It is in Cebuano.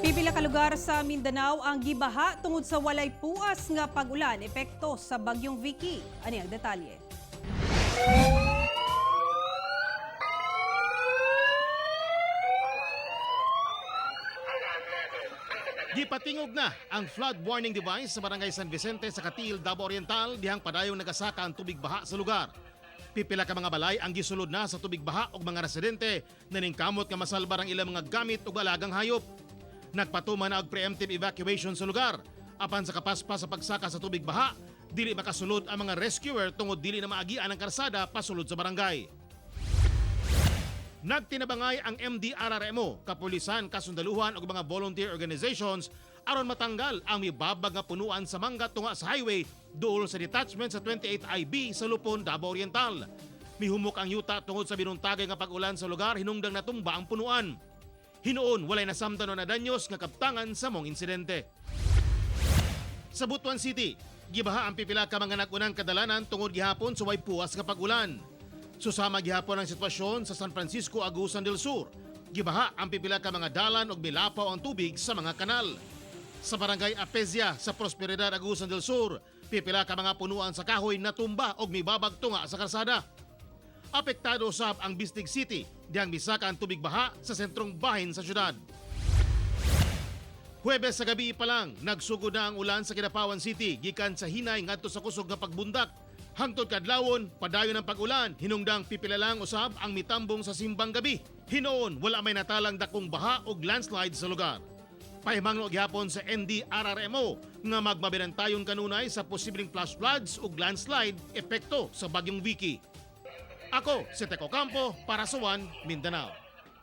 Pipila ka lugar sa Mindanao ang gibaha tungod sa walay puas nga pag-ulan, epekto sa bagyong Vicky. Ani ang detalye. Gipatingog na ang flood warning device sa Barangay San Vicente sa Katil, Davao Oriental dihang padayong nagasaka ang tubig baha sa lugar. Pipila ka mga balay ang gisulod na sa tubig baha og mga residente na ningkamot nga masalbar ang ilang mga gamit ug alagang hayop. Nagpatuman na og preemptive evacuation sa lugar. Apan sa kapaspas sa pagsaka sa tubig baha, dili makasulod ang mga rescuer tungod dili na maagian ang karsada pasulod sa barangay. Nagtinabangay ang MDRRMO, kapulisan, kasundaluhan ug mga volunteer organizations aron matanggal ang mibabag nga punuan sa mangga tunga sa highway duol sa detachment sa 28 IB sa Lupon, Davao Oriental. Mihumok ang yuta tungod sa binuntagay nga pag-ulan sa lugar hinungdang natumba ang punuan. Hinuon walay nasamdan o nadanyos nga kaptangan sa mong insidente. Sa Butuan City, gibaha ang pipila ka mga nag-unang kadalanan tungod gihapon sa way puas nga pag-ulan. Susama gihapon ang sitwasyon sa San Francisco, Agusan del Sur. Gibaha ang pipila ka mga dalan ug milapaw ang tubig sa mga kanal. Sa barangay Apezia sa Prosperidad, Agusan del Sur, pipila ka mga punuan sa kahoy natumba ug mibabag tunga sa karsada. Apektado usab ang Bistig City, dihang misaka ang tubig baha sa sentrong bahin sa syudad. Huwebes sa gabi pa lang, nagsugod na ang ulan sa Kidapawan City gikan sa hinay ngadto sa kusog nga pagbundak. Hangtod kadlawon, padayon ang pag-ulan, hinungdang pipila lang usab ang mitambong sa simbang gabi. Hinuon, wala may natalang dakong baha o landslide sa lugar. Pahimangno gihapon sa NDRRMO nga magmabinantayon kanunay sa posibleng flash floods ug landslide epekto sa bagyong Vicky. Ako si Teco Campo para sa One Mindanao.